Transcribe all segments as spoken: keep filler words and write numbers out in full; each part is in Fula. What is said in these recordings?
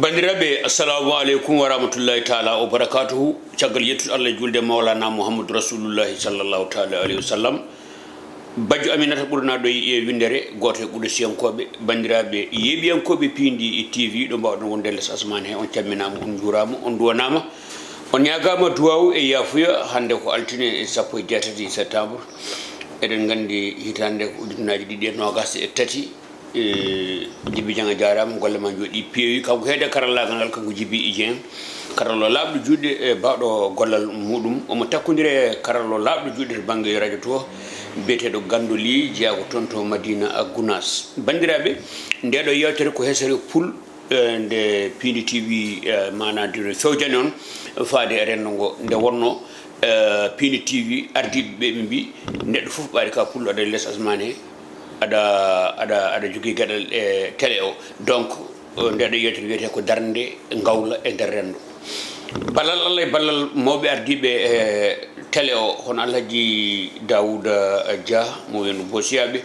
Banndiraaɓe, assalamu aleykum wa rahmatullahi taala wa barakatuhu. Caggal yettude Allah e julde Mawlana Muhammadu Rasulullahi sallallahu taala alayhi wa sallam. Bajjo Aminata ɓurnaɗo e windere, gooto e ɓurɗo siyankooɓe, banndiraaɓe yeeɓiyankooɓe Piindi T V, ɗo mbaawɗon wonde les asmaan he, on calminaama, on njuuraama, on nduwanaama. On ñaagaama duwaawu e yaafuya. Hannde ko altine sappo e jeetati septembre. Eɗen nganndi hitaande ko ujunnaaji ɗiɗi e noogaas e tati. E, Jibi Jang a jaaraama, golle ma njooɗi peewi. Kanko heede karallaagal ngal, kanko Jibi Dieng. Karallo laaɓɗo juuɗe e baawɗo gollal muɗum. Omo takkondiri e karallo laaɓɗo juuɗe to bannge radio to, biyeteeɗo Ganndo Ly, jeyaa ko toon to Madina Gounass. Banndiraaɓe, ndeeɗo yeewtere ko hesere pul, e, nde Piindi T V, e, maanaa dino fewjani on faade e renndo ngo. Nde wonnoo, e, Piindi T V ardiiɓe ɓe ɓe mbii, neɗɗo fof ɓaari ka pullo aɗa les asmaan he, aɗa, aɗa, aɗa jogii gaɗal e télé o. Donc, o, ndeɗo yeewtere wiyetee ko darnde ngawla e nder renndo. Ballal Allah e ballal mawɓe ardiiɓe e télé o, hono Alhaji Daouda Dia, mo wiyano Bosiyaaɓe.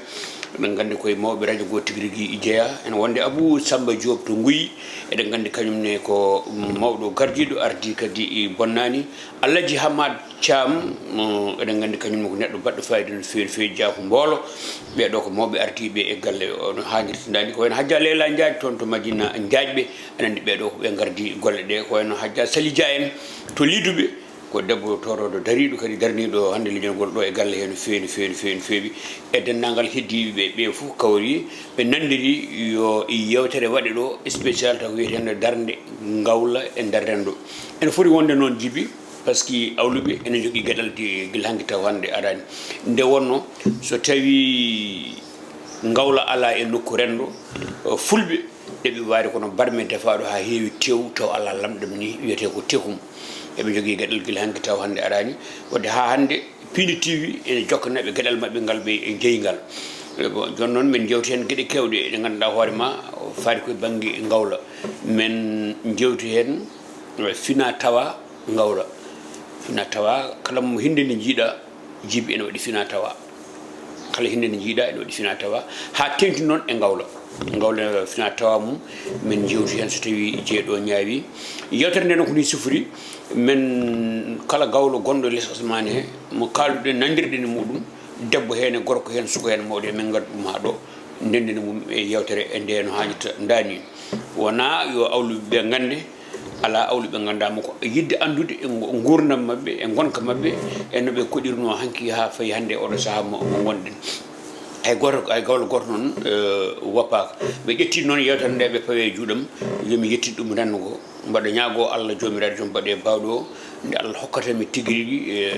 Eɗen nganndi koye mawɓe radio goo tigi rigi jeyaa. Ene wonde Abou Samba Diop to Nguy. Eɗen nganndi kañum ne ko mawɗo gardiiɗo, ardii kadi e bonnaani. Alhaji Hamad Thiam, mo eɗen nganndi kañum ne ko neɗɗo baɗɗo fayida no feewi, no feewi, jeyaa ko Mboolo. Ɓee ɗoo ko mawɓe ardiiɓe e galle o no haanirta. Ndaa ni ko wayno Hajja Leyla Njaaj toon to Madina Njaajɓe. Aɗa anndi ɓee ɗoo ko ɓe ngardi golle ɗe. Ko wayno Hajja Sali Dia en to Liduɓe, ko debbo toorooɗo dariiɗo kadi darniiɗo hannde leñol ngol ɗo e galle he no feewi, no feewi, no feewi, no feewi. E denndaangal heddiiɓe ɓe, ɓe fof kawri, ɓe nanndiri yo yeewtere waɗe ɗo spécial taw wiyeteende darnde ngawla e nder renndo. Ene foti wonde noon, Jibi, parce que awluɓe ene njogii geɗal di-, gila hanki taw hannde araani. Nde wonnoo, so tawii ngawla alaa e nokku renndo, o, fulɓe eɓe waade kono barme defaaɗo haa heewi tew taw alaa lamɗam ni, wiyetee ko tekum. Eɓe njogii geɗal gila hanki taw hannde araani. Wadde haa hannde Piindi T V ene jokka naɓe geɗal maɓɓe ngal ɓe njeyi ngal. E, bon, jooni noon, men njewti heen geɗe keewɗe ɗe ngannduɗaa hoore ma, o, faati koye bannge ngawla. Men njewti heen, e, fina tawa ngawla. Fina tawa, kala mo hinde nde njiiɗa, Jibi, ene waɗi fina tawa. Kala hinde nde njiiɗa, ene waɗi fina tawa. Haa teŋti noon e ngawla. Ngawla fina tawa mum, men njewti heen so tawii jeeɗo ñaawi. Yeewtere nde noon ko nii sifori. Men kala gawlo gonɗo les asmaan he, mo kaaluɗen, nanndirɗen e muɗum, debbo heen e gorko heen, suka heen, mawɗo heen, men ngadda ɗum haa ɗo, ndenndina mum e yeewtere e nde no haanirta ndaa ni. Wonaa yo awluɓe ɓe ngannde, alaa awluɓe nganndaama ko yiɗde anndude e ngo-, nguurndam maɓɓe, e ngonka maɓɓe, e no ɓe koɗirnoo hanki haa fayi hannde oɗo sahaa mo, mo ngonɗen. Hay gooto, hay gawlo gooto noon, eh, woppaaka. Ɓe ƴetti noon yeewtere nde, ɓe pawi e juuɗam, yo mi yettin ɗum renndo ngo. Mbaɗa ñaagoo Allah Joomiraaɗo joom baɗe baawɗo o, nde Allah hokkata mi tigi rigi, eh,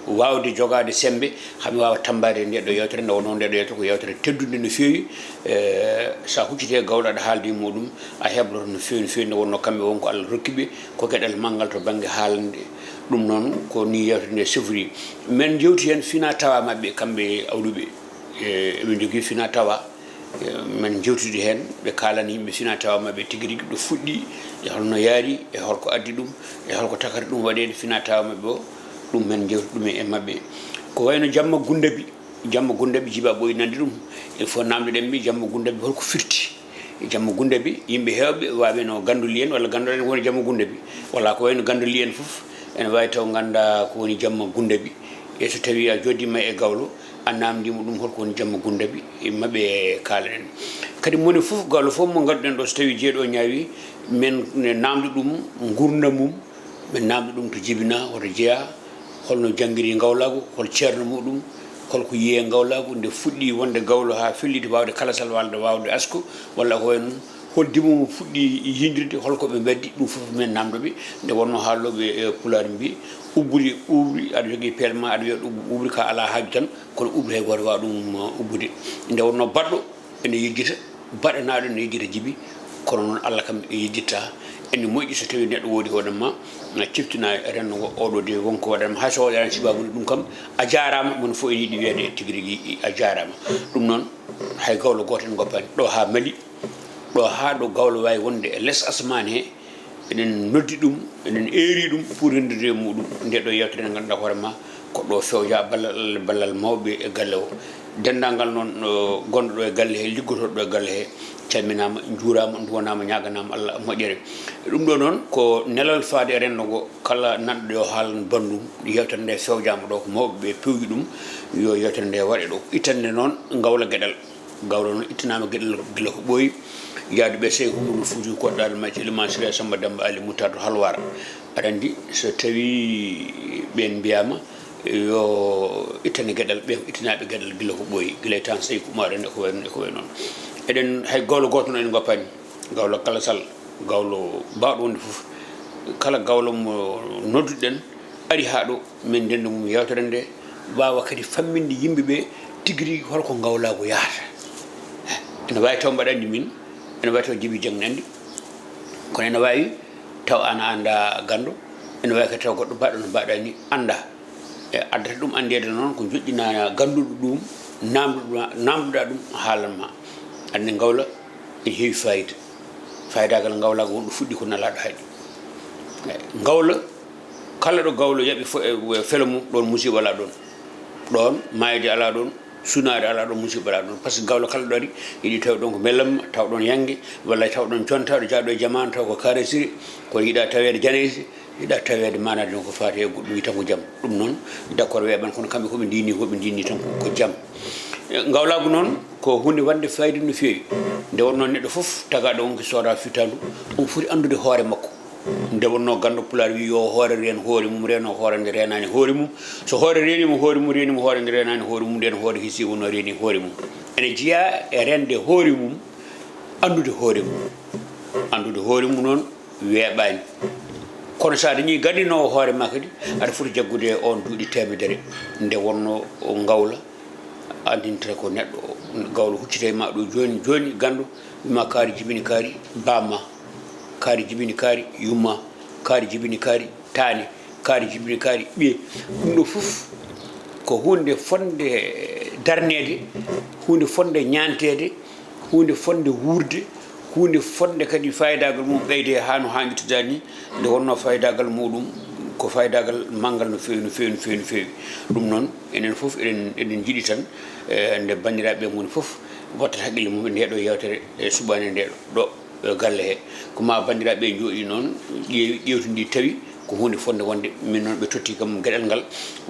waawde jogaade semmbe, haa mi waawa tammbaade nde ɗo yeewtere. Nde wonnoo nde ɗo yeewtere ko yeewtere teddunde no feewi, eh, so a hucciti e gawlo aɗa haaldi e muɗum, a hebloto no feewi, no feewi. Nde wonnoo kamɓe won ko Allah rokki ɓe, ko geɗal manngal to bannge haalande. Ɗum noon ko nii yeewtere nde sifori. Men njewti heen fina tawa maɓɓe, kamɓe awluɓe. Eh, eɓe njogii fina tawa. Eh, men njewtidi heen, ɓe kaalani yimɓe fina tawa maɓɓe tigi rigi, ɗo fuɗɗi, e holno yaari, e holko addi ɗum, e holko takata ɗum waɗeede fina tawa maɓɓe o, ɗum men njewti ɗum e maɓɓe. Ko wayno Jamma Gundabi, Jamma Gundabi, Jiba ɓooyi nande ɗum, il faut namdoɗen mbi Jamma Gundabi holko firti. Jamma Gundabi, yimɓe heewɓe waawino gannduli en walla ganndol en woni Jamma Gundabi, walla ko wayno gannduli en fof ene waawi taw ngannda ko woni Jamma Gundabi. E so tawii a jooɗiima e gawlo, a naamndiima ɗum holko woni Jamma Gundabi, e maɓɓe kaalaɗen. Kadi moni fof, gawlo fof mo ngannduɗen ɗo, so tawii jeeɗo ñaawi, men naamndo ɗum nguurndam mum, men naamndo ɗum to jibinaa, hoto jeyaa, holno janngiri ngawlaagu, hol ceerno muɗum, holko yiyi e ngawlaagu, nde fuɗɗi wonde gawlo haa felliti waawde kalasal walla waawde asko, walla ko wayi noon, hol dimo mo fuɗɗi yindirde, holko ɓe mbaɗdi, ɗum fof men naamndo ɓe. Nde wonnoo haalooɓe, eh, Pulaar mbi, ubbude ɓuuɓri, aɗa jogii peel ma, aɗa wiya ɗum ɓuuɓri ka alaa haaju tan, kono ɓuuɓri hay gooto waawa ɗum, uh, ubbude. Nde wonnoo baɗɗo ene yejjita, baɗanaaɗo ene yejjita Jibi, kono noon Allah kam yejjitta. Ene moƴƴi so tawii neɗɗo woodi hoɗan ma, na ciftina renndo ngo, oɗo de wonko waɗan ma, hay so waɗaani sibaabu ɗum kam, a jaaraama, mon fof ene yiɗi wiyeede tigi rigi a jaaraama. Ɗum noon, hay gawlo gooto en ngoppaani, ɗo haa Mali, ɗo haa ɗo gawlo waawi wonde e les asmaan he, eɗen noddi ɗum, eɗen eeri ɗum pour renndude e muɗum nde ɗo yeewtere nde ngannduɗaa hoore ma Ko ɗo fewja ballal Allah, ballal mawɓe e galle o. Denndaangal noon, gonɗo ɗo e galle he, liggotooɗo ɗo e galle he, calminaama, njuuraama, nduwanaama, ñaaganaama Allah moƴƴere. Ɗum ɗo noon ko nelal faade e renndo ngo, kala nanɗo yo haalan banndum. Yeewtere nde fewjaama ɗo, ko mawɓe ɓe pewji ɗum, yo yeewtere nde waɗe ɗo. Ittande noon Ngawla Geɗal. Ngawla noon ittanaama Geɗal gila ko ɓooyi. Yahduɓe Seyku Umarul Fuuti Koɗɗaal, Maji Ilimaan Siree Samba Demba Ali Muttardu Halwaar. Aɗa anndi, so tawii ɓeen mbiyaama, yo ittane Geɗal, ɓe ko ittanaaɓe Geɗal gila ko ɓooyi, gila e tan Seyku Umaar en e ko wayi noon, e ko wayi noon. Eɗen, hay gawlo gooto noon en ngoppaani. Gawlo kala Sall, gawlo baawɗo wonde fof, kala gawlo mo nodduɗen, ari haa ɗo, min ndennda mum yeewtere nde, waawa kadi famminde yimɓe ɓe tigi rigi hol ko ngawlaagu yahata. Ene waawi taw mbaɗa anndi min, ene waawi taw Jibi Jeng ne anndi, kono ene waawi taw aan a anndaa ganndo, ene waawi kadi taw goɗɗo baɗɗo no mbaɗa ni anndaa. E addata ɗum anndeede noon ko joƴƴina gannduɗo ɗum, naamnduɗa, naamnduɗa ɗum haalan ma. Anndi ngawla ene heewi fayida. Fayidaagal ngawlaagu wonɗo fuɗɗi ko nalaaɗo haɗi. Eyi, ngawla, kala ɗo gawlo yaɓi fo-, e, e felo mum, ɗoon musiiba alaa ɗoon. Ɗoon maayde alaa ɗoon, sunaade alaa ɗoon, musiiba alaa ɗoon. Par ce que gawlo kala ɗo ari, yiɗi tawi ɗoon ko melamma, taw ɗoon yannge, walla taw ɗoon contaaɗo, jaaɗo e jamaanu, taw ko karesiri, kono yiɗa taweede janayse, yiɗa taweede maanaade noon ko faati e goɗɗum, yiɗi tan ko jam. Ɗum noon, d'accord weeɓan, kono kamɓe ko ɓe ndini, ko ɓe ndini tan ko, ko jam. E, ngawlaagu noon, ko huunde wonde fayida no feewi. Nde wonnoo neɗɗo fof, tagaaɗo on ko sooda fittaandu, omo foti anndude hoore makko. Nde wonnoo ganndo Pulaar wi yo hoore reen hoore mum, reeno hoore nde reenaani hoore mum. So hoore reeniima hoore mum, reeniima hoore nde reenaani hoore mum, nden hoore hisi wonno reeni hoore mum. Ene jeyaa e reende hoore mum, anndude hoore mum. Anndude hoore mum noon weeɓaani. Kono so a dañii gardinoowo hoore ma kadi, aɗa foti jaggude e oon duuɗi teemedere. Nde wonnoo o ngawla, anndintata ko neɗɗo o, gawlo huccita e ma ɗo jooni jooni, ganndo, wi ma kaari jibini kaari baamma, kaari jibini kaari yumma, kaari jibini kaari taane, kaari jibini kaari ɓiye. Ɗum ɗo fof ko huunde fotnde darneede, huunde fotnde ñaanteede, huunde fotnde wuurde, huunde fotnde kadi fayidaagal mum ɓeyde haa no haanirta ni, nde wonnoo fayidaagal muɗum ko fayidaagal manngal no feewi, no feewi, no feewi, no feewi. Ɗum noon, enen fof eɗen, eɗen njiɗi tan, eh, nde banndiraaɓe ɓe ngoni fof, wattata haqqille mum e nde ɗo yeewtere, e suɓaande nde ɗo, ɗo, eh, galle he. Ko ma banndiraaɓe ɓe njooɗi noon, ƴeewi, ƴeewtidi tawi ko huunde fotnde wonde, min noon ɓe totti kam geɗal ngal.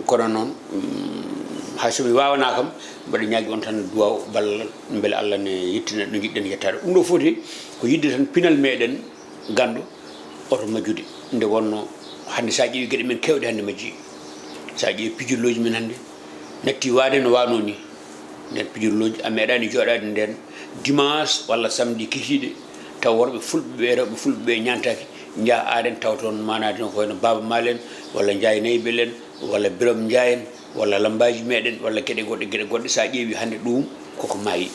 Kono noon, mm, hay so mi waawanaa kam, mbaɗa ñaagi on tan duwaaw ballal, mbele Allah ne yettina ɗo njiɗɗen yettaade. Ɗum ɗo foti ko yiɗde tan pinal meɗen ganndo oto majjude. Nde wonno hannde, so a ƴeewi geɗe men keewɗe hannde majji, so a ƴeewi pijirlooji men hannde natti waade no waano ni. Nden pijirlooji a meeɗaani jooɗaade nden dimanche walla samedi kikiiɗe, taw worɓe fulɓe ɓe, rewɓe fulɓe ɓe ñaantaaki, njaha aaren taw toon maanaade no ko wayno Baaba Maal en, walla Njaay Naybel en, walla Birom Njaay en, walla Lambaaji meɗen, walla geɗe goɗɗe, geɗe goɗɗe. So a ƴeewi hannde ɗum koko maayi,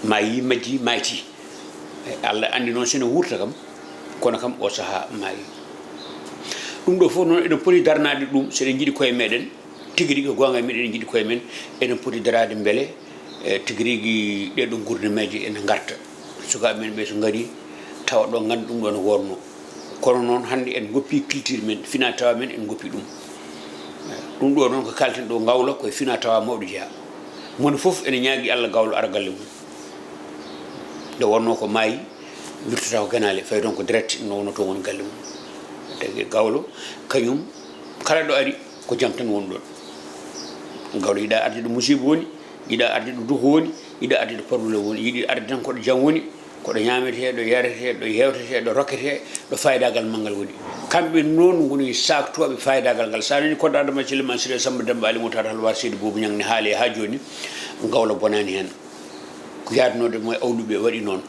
maayi, majji, maayti. E Allah anndi noon sene wuurta kam, kono kam o sahaa maayi. Ɗum ɗo fof noon eɗen poti darnaade ɗum, so eɗen njiɗi koye meɗen, tigi rigi ko goonga, min eɗen njiɗi koye men, eɗen poti daraade mbele, e, tigi rigi ɗee ɗo gurnameeje ene ngarta. Sukaaɓe men ɓe so ngari, tawa ɗo nganndi ɗum ɗo no wonno. Kono noon hannde en goppi culture men, fina tawa men en goppi ɗum. Ɗum ɗo noon ko kalten ɗo ngawla koye fina tawa mawɗo jeyaa. Moni fof ene ñaagi Allah gawlo ara galle mum. Nde wonno ko maayi, wirtata ko ganaale, fayi toon ko direct, no wonno toon woni galle mum. Tagi gawlo, kañum, kala ɗo ari, ko jam tan woni ɗoon. Gawlo yiɗa arde ɗo musiba woni, yiɗa arde ɗo duko woni, yiɗa arde ɗo problème woni, yiɗi arde tan ko ɗo jam woni, ko ɗo ñaametee, ɗo yaretee, ɗo yewtetee, ɗo rokketee, ɗo fayidaagal manngal woni. Kamɓe noon ngoni saaktooɓe fayidaagal ngal. So a nani Koddo Adama Cili Mansure Samba Demba Ali Mutaar Halwaar Seydi Buubu Ñaŋ ne haali haa jooni, gawlo bonaani heen. Ko yaadnoode mo e awluɓe waɗi noon.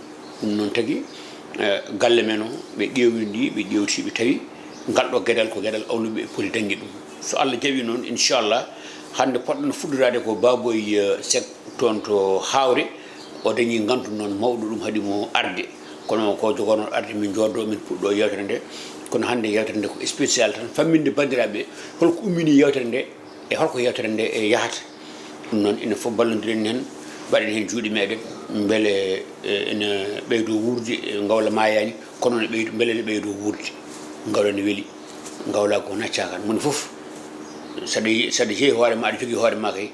Ɗum noon tagi, eh, galle men o, ɓe ƴeewndi, ɓe ƴeewti, ɓe tawi ngal ɗo geɗal ko geɗal awluɓe poti dañde ɗum. So Allah jaɓi noon, inchallah, hannde poɗɗo fuɗɗoraade ko Baboy, eh, Seck toon to Hawre. O dañi ngantu noon mawɗo, ɗum haɗi mo arde. Kono ko jogono arde, min jooɗo, min puɗɗo yeewtere nde. Kono hannde yeewtere nde ko spécial tan, famminde banndiraaɓe holko ummini yeewtere nde, e holko yeewtere nde e yahata. Ɗum noon, enen fof mballondiren heen, mbaɗen heen juuɗe meɗen, mbele, eh, ene ɓeydo wuurde, eh, ngawla maayaani, kono ne ɓeydo, mbele ne ɓeydo wuurde. Ngawla ne weli, ngawla ko naccaaka. Moni fof, eh, Saɗa, saɗa jeyi hoore ma, aɗa jogii hoore ma kay,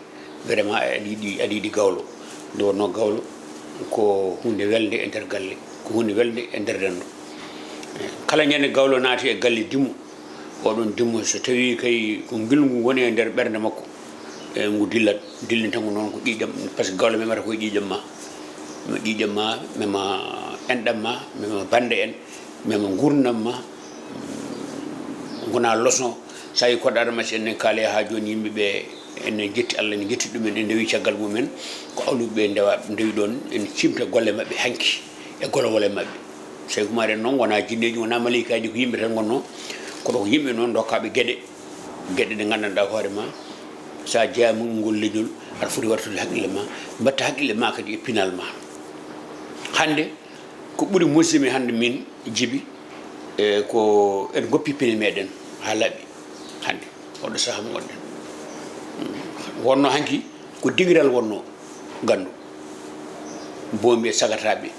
vraiment aɗa yiɗi, aɗa yiɗi gawlo. Nde wonnoo gawlo ko huunde welnde e nder galle, ko huunde welnde e nder renndo. Kala ñande gawlo naati e galle dimo, oɗon dimo so tawii kay ko ngilngu woni e nder ɓernde makko, e ngu dillat, dillinta ngu noon ko ƴiiƴam, par ce que gawlo memata ko e ƴiiƴam ma. Mema ƴiiƴam ma, mema enɗam ma, mema bannde en, mema nguurndam ma. Ngonaa leçon. So a yii Koɗo Adama, si enen kaali haa jooni, yimɓe ɓe, enen njetti Allah, enen njetti ɗumen, en ndewi caggal mumen, ko awluɓe ɓe ndewa, ndewi ɗoon, en ciimta golle maɓɓe hanki e golowole maɓɓe. Seyku Maari en noon wonaa jinneeji, wonaa maleykaaji, ko yimɓe tan ngonnoo. Kono ko yimɓe noon ndokkaaɓe geɗe, geɗe ɗe nganndanɗaa hoore ma, so a jeyaama ngol leñol, aɗa foti wartude haqqille ma, mbaɗta haqqille ma kadi e pinal ma. Hannde, ko ɓuri musde mi hannde min Jibi, e ko en goppi pine meɗen haa laaɓi hannde, oɗo sahaa mo ngonɗen. Wonno hanki ko digiral wonno ganndo. Boombi e sagataaɓe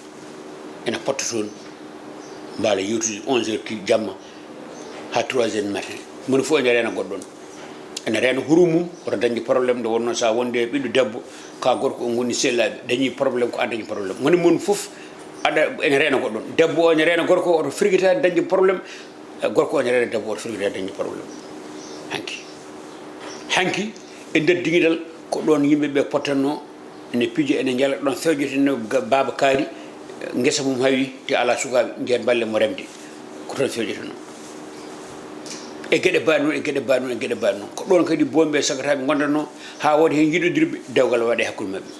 ena potta toon, mbaala yewtude onze heures ki jamma haa trois heures du matin. Moni fof ene reena goɗɗo on. Ene reena hurum mum, oto dañde problème. Nde wonnoo so a wonde e ɓiɗɗo debbo, ka gorko, on ngoni sehilaaɓe, dañi problème ko an dañi problème. Ngoni mon fof aɗa, ene reena goɗɗo on. Debbo o ene reena gorko o, oto firgita dañde problème. Eh, gorko o ene reena debbo o, oto firgita dañde problème. Hanki. Hanki, e nder digital, ko ɗoon yimɓe ɓe pottanno, ene pija, ene njala, ɗoon fewjete no ga-, baaba kaari, eh, ngesa mum hawi, te alaa sukaaɓe, njiyan balle mo remde. Ko toon fewjete noon. E geɗe baaɗe noon, e geɗe baaɗe noon, e geɗe baaɗe noon. Ko ɗoon kadi boomɓe e sagataaɓe ngondatnoo, haa wooda heen yiɗodirɓe, dewgal waɗa e hakkunde maɓɓe.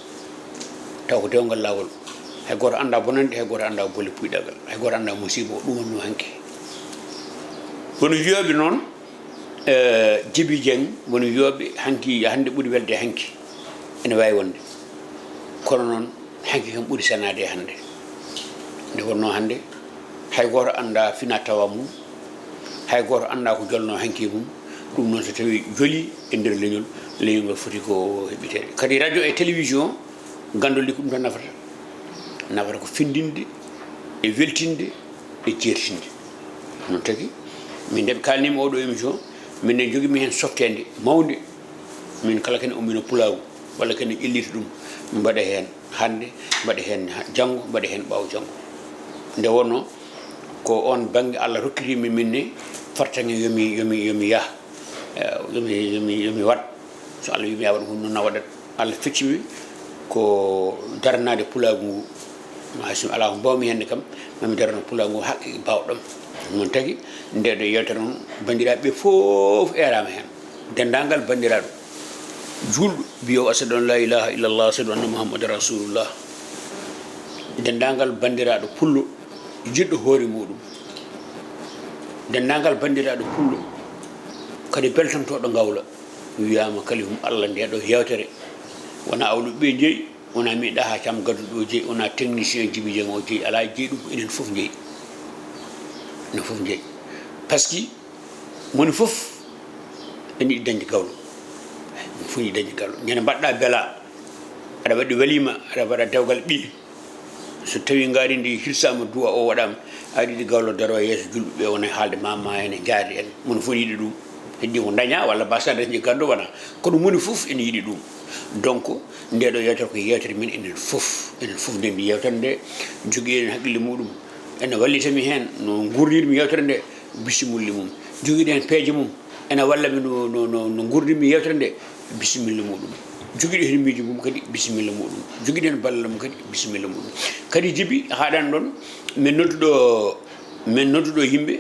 Taw ko dewgal laawol. Hay gooto anndaa bonannde, hay gooto anndaa bolle puuyɗagal, hay gooto anndaa musiiba o. Ɗum wonnoo hanki. Kono wiyooɓe noon, eh, Jibi Jeŋ, woni wiyooɓe hanki, hannde ɓuri welde hanki. Ene waawi wonde. Kono noon, hanki kam ɓuri senaade e hannde. Nde wonnoo hannde, hay gooto anndaa fina tawa mum, hay gooto anndaa ko jolnoo hanki mum. Ɗum noon, so tawii jolii e nder leñol, leñol ngol foti ko heɓiteede. Kadi radio e télévision, ganndol ko ɗum tan nafata. Nafata ko findinde e weltinde e jeertinde. Noon tagi, min nde ɓe kaalnii mi oɗo émission, min ne njogii mi heen softeende mawnde. Min kala kene ummina pulaagu, walla kene ƴellita ɗum, mbaɗa heen hannde, mbaɗa heen janngo, mbaɗa heen ɓaawo janngo. Nde wonnoo ko oon bannge Allah rokkiri mi, min ne fartaŋŋe yo mi, yo mi, yo mi yah, eh, yo mi, yo mi, yo mi waɗ. So Allah wii mi yah waɗ, ko ɗum noon na waɗat. Allah fecci mi ko daranaade pulaagu ngu. Hay so mi alaa ko mbaaw-mi heen kam, ma mi darano pulaagu ngu haqqe baawɗo am. Noon tagi, nde ɗo yeewtere noon, banndiraaɓe ɓe fof eeraama heen. Denndaangal banndiraaɗo juulɗo, mbiyo ashhadu an laa ilaaha illallah, ashhadu anna Muhammadan rasulullah. Denndaangal banndiraaɗo pullo, jiɗɗo hoore muɗum. Denndaangal banndiraaɗo pullo, kadi beltantooɗo ngawla. Wiyaama kalifum Allah nde ɗo yeewtere. Wonaa awluɓe ɓe jeyi, wonaa mi ɗaha cam gadduɗo o jeyi, wonaa technicien Jibi Jeŋ o jeyi, alaa jeyi ɗum, ko enen fof jeyi. Enen fof jeyi. Par ce que moni fof ene yiɗi dañde gawlo. Moni fof yiɗi dañde gawlo. Ñande mbaɗɗa bela, aɗa waɗi walima, aɗa waɗa dewgal ɓiye. So tawii ngaari ndi hirsaama, duwa o waɗaama, aɗa yiɗi gawlo daro yeeso julɓe ɓe, wona e haalde ma, ma ene jaari en. Moni fof yiɗi ɗum. Heddi ko daña walla mbasa dañde ganndo wona. Kono moni fof ene yiɗi ɗum. Donc, nde ɗo yeewtere ko yeewtere men enen fof. Enen fof ndenndi yeewtere nde, jogii en haqqille muɗum. Ene wallita mi heen no nguurdirmi yeewtere nde, bisimilla mum. Jogiiɗo heen peeje mum, ene walla mi no, no, no, no nguurdirmi yeewtere nde, bisimilla muɗum. Jogiiɗo heen miijo mum kadi, bisimilla muɗum. Jogiiɗo heen ballal mum kadi, bisimilla muɗum. Kadi Jibi, haaɗaani ɗoon, min nodduɗo, min nodduɗo yimɓe,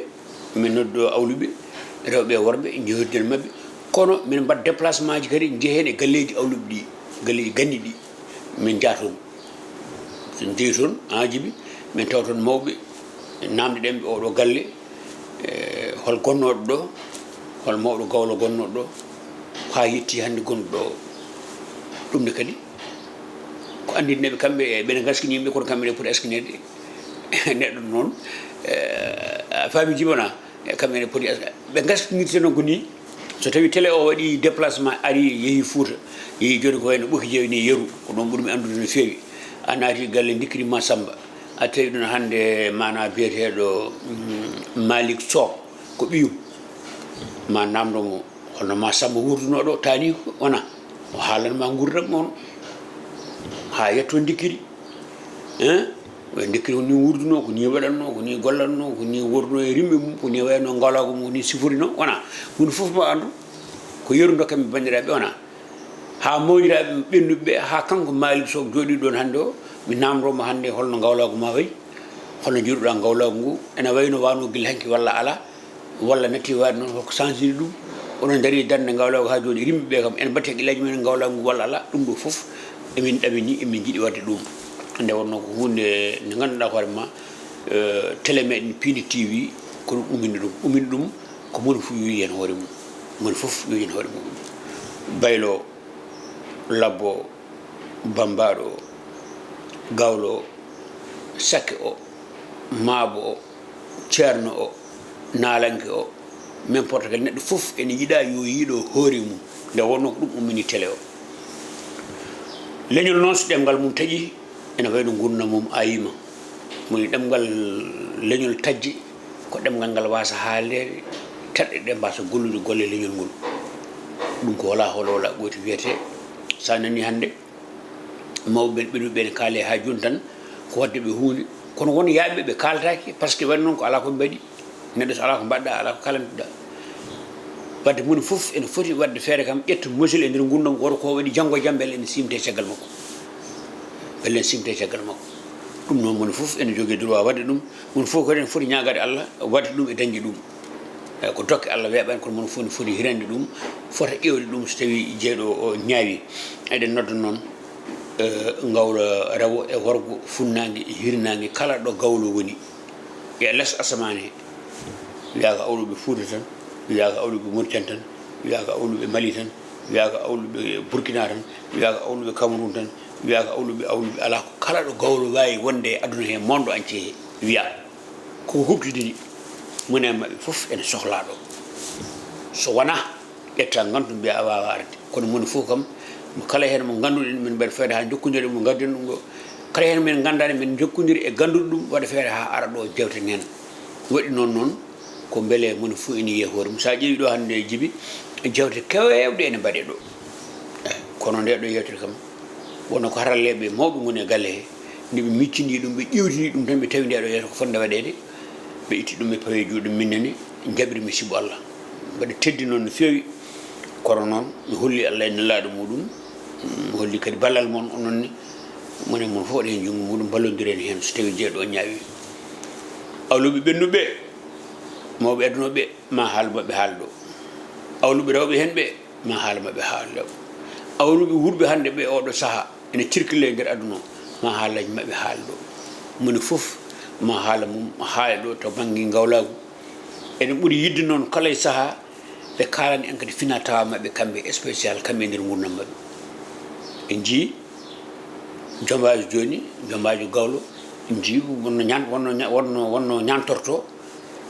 min nodduɗo awluɓe, rewɓe e worɓe, njehirden maɓɓe. Kono min mbaɗ déplacement ji kadi, njehen e galleeji awluɓe ɗi, galleeji ganni ɗi, min njaha toon. So en njehi toon, haa Jibi, min tawa toon mawɓe, naamnde ɗen ɓe oɗo galle, e hol gonnooɗo ɗo, hol mawɗo gawlo gonnooɗo ɗo, haa yetti hannde gonɗo ɗo. Ɗum ne kadi, ko anndinde ɓe kamɓe, e ɓe ne ngaskini yimɓe, kono kamɓe ne poti askineede neɗɗo noon, e, a faami Jibi wona? E, kamɓe ne poti as-, ɓe ngaskinirte noon ko nii, so tawii télé o waɗi déplacement, ari, yehi Fuuta, yehi jooni ko wayno Ɓoki Jeewe ni yeru, ko ɗoon ɓurmi anndude no feewi. A naati galle Ndikkiri ma Samba, a tawi ɗum hannde mana biyeteeɗo, mm, Malick Sow, ko ɓiyum. Ma naamndo mo, Kono ma Samba wurduno ɗo, taani ko wona. O haalan ma nguurndam on. Haa yetto ndikkiri. Hein? O ndikkiri ko ni wurduno, ko ni waɗatno, ko ni gollatno, ko ni wurduno e rimɓe mum, ko ni wayno ngawlaagu mum, ko ni sifori no, wona. Moni fof ma anndu. Ko yeru dokken mi banndiraaɓe, wona. Haa mawniraaɓe ɓennuɓe ɓe, haa kanko Malick Sow jooɗii ɗon hannde o, mi naamndoo mo hannde holno ngawlaagu ma wayi, holno njiiruɗaa ngawlaagu ngu, ene wayno wano gila hanki walla alaa, walla natti waade noon, holko sansiri ɗum? Oɗon ndarii darnde ngawlaagu haa jooni, rimɓe ɓe kam, ene mbaɗti hakkillaaji mumen e ngawlaagu ngu walla alaa? Ɗum ɗo fof, emin ɗamini, emin njiɗi waɗde ɗum. Nde wonnoo ko huunde nde ngannduɗaa hoore ma, eh, télé meɗen Pindi T V, ko ɗum ummini ɗum. Ummini ɗum ko moni fof yowi heen hoore mum. Moni fof yowi heen hoore mum. Baylo, labbo, bambaɗo o, gawlo o, sakke o, maabo o, ceerno o, naalanke o, n'importe quel neɗɗo fof ene yiɗa yo yiiɗo hoore mum. Nde wonnoo ko ɗum ummini télé o. Leñol noon, so ɗemngal mum taƴi, ene wayno nguurndam mum ayima. Moni ɗemngal leñol taƴde, ko ɗemngal ngal waasa haaldeede, terɗe ɗe mbaasa gollude golle leñol ngol. Ɗum ko hola hola hola ɓoyti wiyetee. Sa nani hannde, mawɓe ɓen, ɓeɗo ɓen kaale haa jooni tan, ko waɗde ɓe huunde. Kono won yaaɓe ɓe kaaltaaki, par ce que waɗi noon ko alaa ko ɓe mbaɗi. Neɗɗo so alaa ko mbaɗɗa, alaa ko kaalantuɗa. Wadde moni fof ene foti waɗde feere kam, ƴetta mesure e nder nguurndam, wota ko waɗi janngo e jam, mbele ene siimte caggal makko. Mbele ene siimte caggal makko. Ɗum noon moni fof ene jogii droit waɗde ɗum. Moni fof kadi ene foti ñaagade Allah waɗde ɗum e dañde ɗum. Eyi, ko dokke Allah weeɓani, kono moni fof ene foti hirande ɗum, fota ƴeewde ɗum so tawi jeyɗo o ñaawi. Eɗen nodda noon, eh, ngawla rewo e worgo, funnaange e hirnaange, kala ɗo gawlo woni. E les asamaan he, wiyaa ko awluɓe Fuuta tan, wiyaa ko awluɓe Mauritanie tan, wiyaa ko awluɓe Mali tan, wiyaa ko awluɓe Burkina tan, wiyaa ko awluɓe Cameroun tan, wiyaa ko awluɓe, awluɓe, alaa ko kala ɗo gawlo waawi wonde e aduna he, monde entier he, wiyaa ko huɓtidini. Moni e maɓɓe fof ene sohlaa ɗo. So wonaa ƴetta ngantu mbiya a waawaa arde. Kono moni fof kam, mo kala heen mo ngannduɗen, min mbaɗa feere haa njokkondiren mo, ngadden ɗum ɗo. Kala heen min nganndaani, min njokkondiri e gannduɗo ɗum, waɗa feere haa ara ɗo, jeewten heen. Waɗi noon noon, ko mbele moni fof ene yiya hoore mum. So a ƴeewi ɗo hannde Jibi, jeewte keewɗe ene mbaɗe ɗo. Eyi, kono nde ɗo yeewtere kam, wonno ko haralleeɓe mawɓe ngoni e galle he, nde ɓe miccini ɗum, ɓe ƴeewtini ɗum tan, ɓe tawi nde ɗo yeewtere ko fotnde waɗeede, ɓe itti ɗum, ɓe pawi e juuɗe mum, min nani, njaɓiri mi sibu Allah. Mbaɗa teddi noon no feewi, kono noon mi holli Allah e nelaaɗo muɗum, mi holli kadi ballal mon, onon ne, moni e mon fof waɗa heen junngo muɗum, mballondiren heen so tawi jeyɗo o ñaawi. Awluɓe ɓennuɓe, mawɓe aduna ɓe, ma haal maɓɓe haal ɗo. Awluɓe rewɓe heen ɓe, ma haal maɓɓe haal ɗo. Awluɓe wuurɓe hannde ɓe oɗo sahaa ene circule e nder aduna o, ma haalaaji maɓɓe haal ɗo. Moni fof ma haala mum haala ɗo to bannge ngawlaagu. Eɗen ɓuri yiɗde noon kala e sahaa ɓe kaalana en kadi fina tawa maɓɓe kamɓe spécial, kamɓe e nder nguurndam maɓɓe. En njii jombaajo jooni, jombaajo gawlo, en njii wonno ñaan-, wonno ña-, wonno, wonno ñaantorto,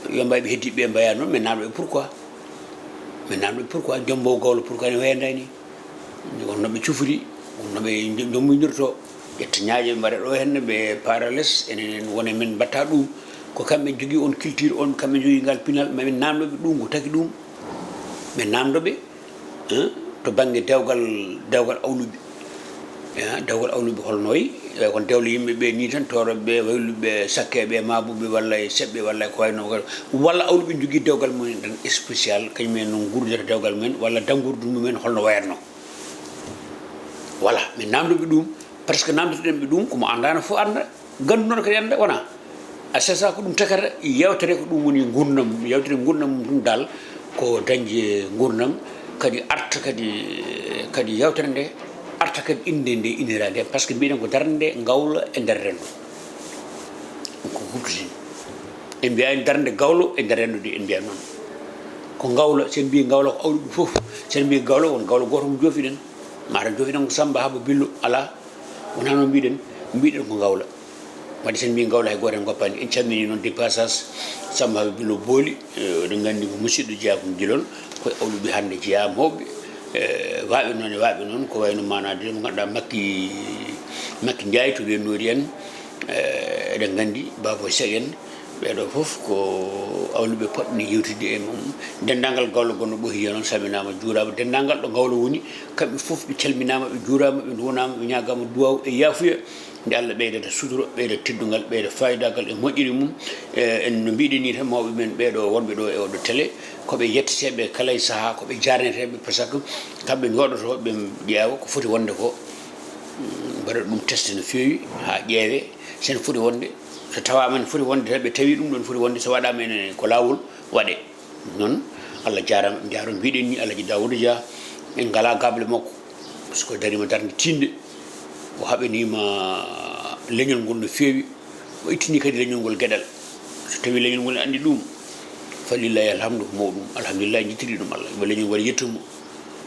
yo mbay ɓe heddiiɓe ɓe mbayaa noon, min naamndo ɓe pourquoi? Min naamndo ɓe pourquoi jomboowo gawlo pourquoi ne wayandani? Wonno ɓe cufri, wonno ɓe njo-, njommoynirto, ƴetta ñaaƴe mbaɗa ɗo henne, ɓe paara les, enen en wona min mbatta ɗum. Ko kamɓe njogii on culture on, kamɓe njogii ngal pinal, ma min naamndo ɓe ɗum, ko taki ɗum. Min naamndo ɓe, hein, to bannge dewgal, dewgal awluɓe. Hein, dewgal awluɓe holno wayi? Eh, kono dewle yimɓe ɓe ni tan, tooroɓe ɓe, wayluɓe ɓe, sakkeeɓe, maabuɓe, walla e seɓɓe, walla ko wayno ko. Walla awluɓe njogii dewgal mumen tan spécial, kañum en no nguurdata dewgal mumen, walla danngurdu mumen holno wayatno. Voilà, min naamndo ɓe ɗum, par ce que naamndotoɗen ɓe ɗum, ko mo anndaano fof annda, ganndu noon kadi annda, wona. A sesa ko ɗum takata, yewtere ko ɗum woni nguurndam, yewtere nguurndam mum ɗum dal, ko dañde nguurndam, kadi arta kadi, kadi yewtere nde, arta kadi innde nde innira nde, par ce que mbiɗen ko darnde ngawla e nder renndo. Ɗum ko huɓtidini. En mbiyaani darnde gawlo e nder renndo nde, en mbiya noon. Ko ngawla, so en mbii ngawla ko awluɓe fof, so en mbii gawla won gawlo gooto mo joofiɗen. Mataw joofiɗen ko Samba Haba Billo, alaa, wonaa noon mbiɗen, mbiɗen ko ngawla. Wadde so en mbii ngawla hay gooto en ngoppaani. En calminii noon de passage Samba Haba Billo Booli, eh, eɗen nganndi ko musidɗo jeyaa ko Gilol, ko e awluɓe hannde jeyaa mawɓe, eh, waaɓe noon e waaɓe noon, ko wayno maanaa de mo ngannduɗaa Makki, Makki Njaay to Wennori en, eh, eɗen nganndi Babo Seck en, Ɓeeɗo fof ko awluɓe potɓe yewtidde e mum. Denndaangal gawlo gonɗo Ɓohiya noon salminaama, juuraama. Denndaangal ɗo gawlo woni, kamɓe fof ɓe calminaama, ɓe juuraama, ɓe nduwanaama, ɓe ñaagaama duwaaw e yaafuya. Nde Allah ɓeydata sutura, ɓeyda teddungal, ɓeyda faayidaagal e moƴƴere mum. E, en no mbiɗen ni tan, mawɓe men ɓeeɗo wonɓe ɗo e oɗo télé, ko ɓe yetteteeɓe kala e sahaa, ko ɓe jaarneteeɓe, par ce que kamɓe njooɗoto, ɓe ƴeewa ko foti wonde ko, mm, mbaɗa ɗum test no feewi, haa ƴeewee, so ene foti wonde, so tawaama ene foti wonde tan, ɓe tawi ɗum ɗon foti wonde, so waɗaama ene ko laawol, waɗee. Noon, Allah jaaraama, en njaaroo, mbiɗen ni Alhaji Daouda Dia, en ngalaa gable makko, par ce que o dariima darnde tiiɗnde, o haɓaniima leñol ngol no feewi, o ittini kadi leñol ngol geɗal. So tawii leñol ngol ene anndi ɗum, falillahi alhamdu, ko mawɗum, alhamdulillahi, njettirii ɗum Allah, yo leñol ngol yettu mo.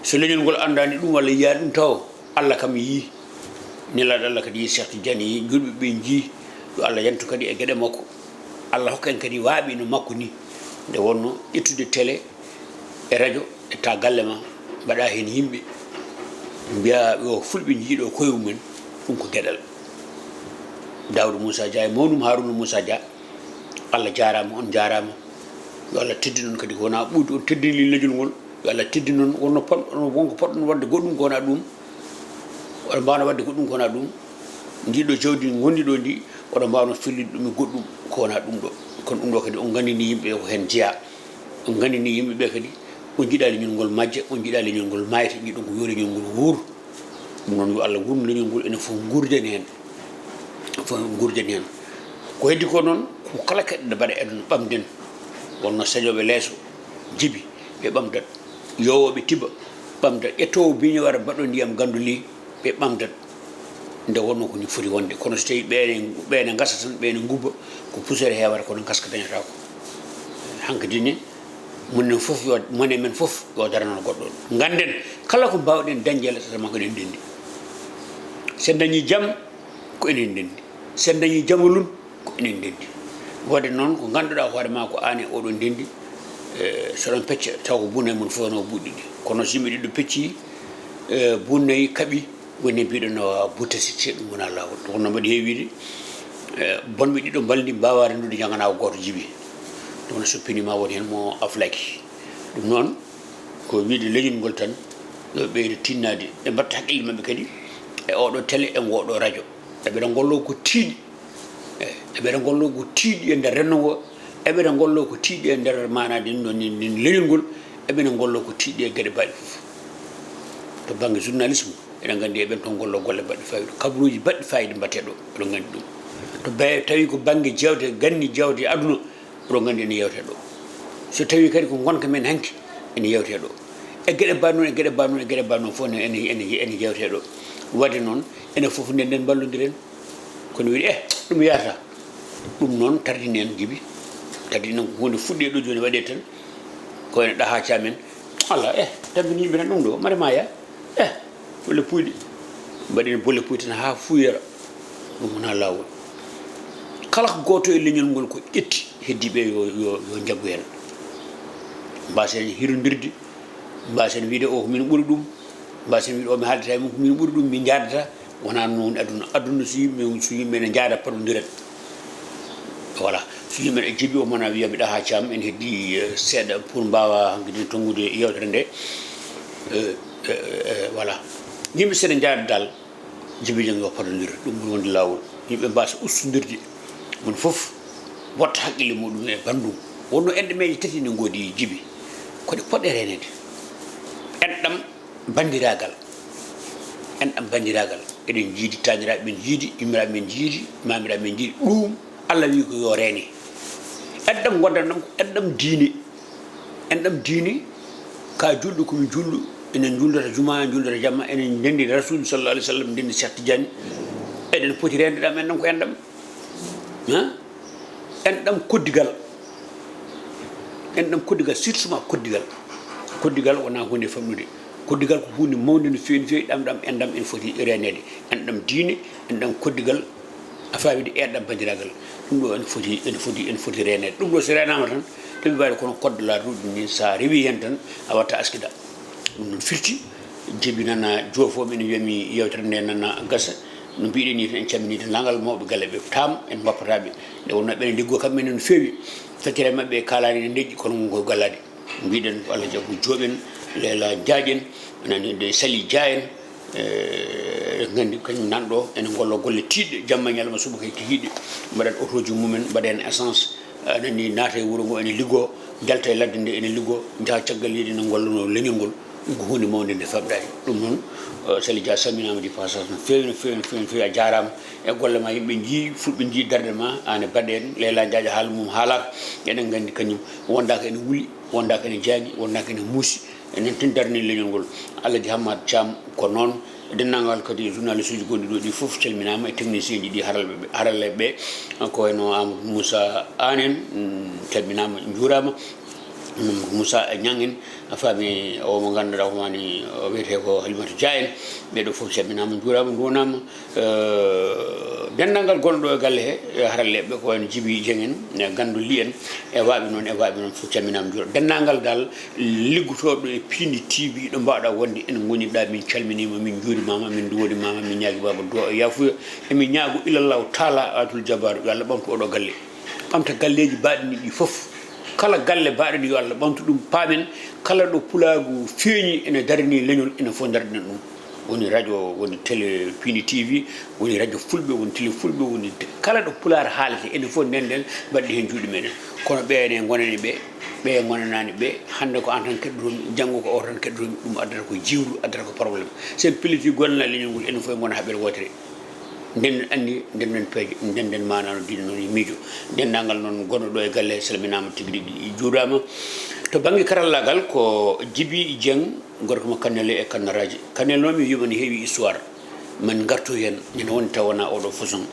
So leñol ngol anndaani ɗum walla yiyaa ɗum tawo, Allah kam yii, nelaaɗo Allah kadi yii, Cheikh Tidiane yii, juulɓe ɓe njii, yo Allah yantu kadi e geɗe makko. Allah hokka en kadi waaɓi no makko ni. Nde wonno ƴettude télé e radio, ƴetta galle ma, mbaɗa heen yimɓe, mbiya yo fulɓe njiiɗo koye mumen, ɗum ko geɗal. Daouda Moussa Dia e mawnum Harouna Moussa Dia, Allah jaaraama, on njaaraama. Yo Allah teddin on kadi, ko wona ɓuuɗi on teddini leñol ngol. Yo Allah teddin on, wonno pot-, wonko potɗon waɗde goɗɗum ko wona ɗum. Oɗon mbaawno waɗde goɗɗum ko wona ɗum. Ndi ɗo jawdi ngondi ɗo ndi, oɗon mbaawno fellitde ɗum e goɗɗum ko wona ɗum ɗo. Kono ɗum ɗo kadi on nganndini yimɓe ko heen jeyaa. On nganndini yimɓe ɓe kadi, on njiɗaa leñol ngol majja, on njiɗaa leñol ngol maayta, njiɗon ko yo leñol ngol wuur. Ɗum noon, yo Allah wurnu leñol ngol, enen fof nguurden heen. Fof nguurden heen. Ko heddi ko noon, ko kala keɗɗo mbaɗa enen ɓamden. Wonno sañooɓe leeso, jibi, ɓe ɓamdat. Yowooɓe tiba, ɓamdat. Ƴettoowo biño wara mbaɗo ndiyam gannduli, ɓe ɓamdat. Nde wonno ko ni foti wonde. Kono so tawii ɓeene, ɓeene ngasa tan, ɓeene ngubba, ko puseere heewata, kono ngaska dañataako. Hankadi ne, Mone fof yo, mone men fof yo darano goɗɗo. Ngannden, kala ko mbaawɗen dañde, Alla tata ma ko enen ndenndi. So en dañii jam, ko enen ndenndi. So en dañii jamalun, ko enen ndenndi. Waɗde noon, ko ngannduɗaa hoore ma ko aan e oɗo ndenndi, e, so ɗon pecca, taw ko buunnay mon fof no buuɗɗi ɗi. Kono so yimɓe ɗiɗo pecci, e, buunnay kaɓi, woni mbiɗo no buttasitte, ɗum wona laawol. Ɗum wonno mbaɗi heewiide, e, bonɓe ɗiɗo mbaldi mbaawa renndude ñaganaawo gooto jibi. Ɗum wona so pini ma won heen mo aflaki. Ɗum noon, ko wiide leñol ngol tan, yo ɓeydo tinnaade. Ɓe mbatta hakkille maɓɓe kadi e oɗo télé, e ngoɗo radio. Eɓe ɗo ngollo ko tiiɗi. Eyi, eɓe ɗo ngollo ko tiiɗi e nder renndo ngo. Eɓe ɗo ngollo ko tiiɗi e nder maanaa ɗin ɗon, ɗin, ɗin leñol ngol. Eɓe ɗo ngollo ko tiiɗi e geɗe baɗe fof. To bannge journalisme, eɗen nganndi eɓen toon ngollo golle baɗɗe faayiida. Kabaruuji baɗɗi faayiida mbaɗtee ɗo, eɗen nganndi ɗum. To ba-, tawi ko bannge jeewte, ganni jeewte aduna, oɗon nganndi ene yewtee ɗo. So tawii kadi ko ngonka men hanki, ene yewtee ɗo. E geɗe mbaɗ noon, e geɗe mbaɗ noon, e geɗe mbaɗ noon fof ene, ene, ene, ene yewtee ɗo. Waɗde noon, enen fof nden, nden mballondiren. Kono wiide, eh, ɗum yahata. Ɗum noon tardini en jibi. Tardini en ko huunde fuɗɗee ɗo jooni waɗee tan. Ko ene ɗaha camen. Alla, eh, tampini yimɓe tan ɗum ɗo, mare ma ya. Eh, bolle puyɗe. Mbaɗen bolle puyɗe tan haa fuuyera. Ɗum wonaa laawol. Kala ko gooto e leñol ngol ko ƴetti, heddiiɓe yo, yo, yo njaggu heen. Mbaasen hirondirde, mbaasen wiide o ko min ɓuri ɗum, mbaasen wiide o mi haaldata e mum ko min ɓuri ɗum, min njaadata. Wonaa noon aduna. Aduna so yimɓe, so yimɓe ne njaada paɗondirat. Voilà. So yimɓe ne jibi o mona wiya mi ɗaha cam, en heddi, eh, seeɗa pour mbaawa hankadi tonngude yewtere nde. Eh, eh, eh, voilà. Yimɓe so ne njaada dal, jibi jam yo paɗondir. Ɗum ɓuri wonde laawol. Yimɓe mbaasa ustondirde. Mon fof watta haqqille muɗum e banndum. Wonno enɗam meeje tati ne ngoodi jibi. Ko ɗe poɗɗe reeneede. Enɗam banndiraagal. Enɗam banndiraagal. Eɗen njiidi, taaniraaɓe men njiidi, yummiraaɓe men njiidi, maamiraaɓe men njiidi. Ɗum Allah wii ko yo reene. Enɗam gondanɗam ko enɗam diine. Enɗam diine, ka juulɗo ko mi juulɗo, enen njuuldoto juma, en njuuldoto jamma, enen ndenndi Rasul sallallahu alaihi wasallam, ndenndi Cheikh Tidiane. Eɗen poti reende ɗam, enɗam ko enɗam. Ha? Enɗam koddigal. Enɗam koddigal, surtout ma koddigal. Koddigal wonaa huunde famɗude. Koddigal ko huunde mawnde no feewi, no feewi, ɗam, ɗam, enɗam ene foti reeneede. Enɗam diine, enɗam koddigal, a faamii de, enɗam banndiraagal. Ɗum ɗo ene foti, ene foti, ene foti reeneede. Ɗum ɗo so reenaama tan, ɗum mbaɗi kono code de la route ni, so a rewii heen tan, a watta askida. Ɗum noon firti, jibi nana joofooɓe ene wiyami yewtere nde nana gasa. No mbiɗen ni, en calminii denndaangal mawɓe galle ɓe, taam en mbappataa ɓe. Nde wonnoo ɓe ne liggoo kamɓe ne no feewi, feccere maɓɓe kaalaani ne deƴƴi, kono ngon ko gallaade. Mbiɗen ko Allah jaggu jooɓen, Leela Jaaƴen, nani de Sali Jaayen, eh, nganndi kañum nan ɗo, ene ngollo golle tiiɗɗe, jamma e ñalawma, subaka e kikiiɗe, mbaɗat otooji mumen, mbaɗa heen essence, a nani, naata e wuro ngo ene liggoo, njalta e ladde nde ene liggoo, njaha caggal leydi ene ngollanoo leñol ngol. Ɗum ko huunde mawnde nde famɗaani. Ɗum noon, eh, Sali Dia salminaama du passage no feewi, no feewi, no feewi, no feewi. A jaaraama e golle ma, yimɓe njii, fulɓe njii darnde ma, aan e baɗɗo en, Leela Jaaƴen haala mum haalaaka. Eɗen nganndi kañum wondaaka ene wuli, wondaaka ene jaagi, wondaaka ene muusi. Enen tan darni leñol ngol. Alhaji Hammad Thiam ko noon. Denndaangal kadi journaliste uji gonɗi ɗo ɗi fof calminaama, e technicien ji ɗi, haralɓe ɓe, haralleeɓe ɓe, ko wayno Amadou Moussa Anne en, mm, calminaama, njuuraama. Mm, Moussa Niang en, a faami, o mo ngannduɗaa ko woni, o wiyetee ko Halimata Dia en. Ɓee ɗo fof calminaama, njuuraama, nduwanaama. Eh, denndaangal gonɗo e galle he, e haralleeɓe ɓe, ko wayno Jibi Dieng en, e Gandu Ly en, e waaɓe noon, e waaɓe noon fof calminaama, njuuraama. Denndaangal dal liggotooɓe e Piindi T V ɗo mbaawɗaa wonde, en ngoni ɗaa, min calminiima, min njuurimaama, min nduwanimaama, min ñaagimaama duwaa e yaafuya. Emin ñaago ilallahu taala atul jabaaru, yo Allah ɓamtu oɗo galle. Ɓamta galleeji baaɗi ɗi fof. Kala galle baaɗo ɗi, yo Allah ɓamtu ɗum, paamen kala ɗo pulaagu feeñi ene darani leñol, enen fof darɗen ɗum. Woni radio, woni télé, Piindi T V, woni radio fulɓe, woni télé fulɓe, woni te-, kala ɗo pulaar haalete, enen fof ndenden, mbaɗen heen juuɗe meɗen. Kono ɓe ene ngonani ɓe, ɓe ngonanaani ɓe, hannde ko aan tan keɗotomi, janngo ko oo tan keɗotomi, ɗum addata ko jiwru, addata ko problème. So en pellitii gonanaa leñol ngol, enen fof en ngona haɓere wootere. Nden anndi, nden nden peeje, nden nden maanaa no diine noon e miijo. Denndaangal noon gonɗo ɗo e galle salminaama tigi rigi, juuraama. To bannge karallaagal ko Jibi Dieng, gorko mo Kannel e Kannaraaji. Kannel noon mi wiima ne heewi histoire. Men ngartu heen, ene woni taw wonaa oɗo façon.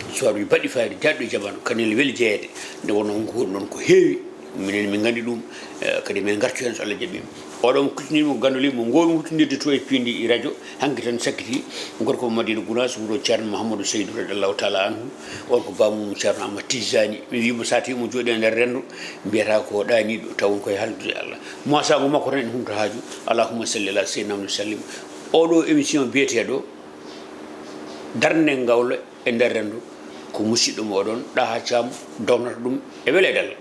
Histoire uji baɗɗi fayida, jaaɗɗo e jamaanu. Kannel weli jeyeede, nde wonnoo ko woni ɗoon ko heewi. Minen min nganndi ɗum, eh, kadi min ngartu heen so Allah jaɓii. Oɗo mo kuccinii mo Gandu Ly mo ngoowmi huutondirde to e Piindi radio, hanki tan sakkiti, gorko mo Madina Gunaas, wuro Ceerno Mouhamadou Seydou radiallahu taala anhu. On ko baamu Ceerno Ahmad Tijani. Mi wii mo, so tawii mo jooɗii e nder renndo, mbiyata ko ɗaaniiɗo, taw won koye haaldude e Allah. Mosaango makko tan ene humta haaju. Allahumma salli ala sayyidina Muhammad sallim. Oɗo émission biyeteeɗo Darnde Ngawle e nder renndo, ko musiɗɗo mooɗon Ɗaha Caam dognata ɗum e weleede Allah.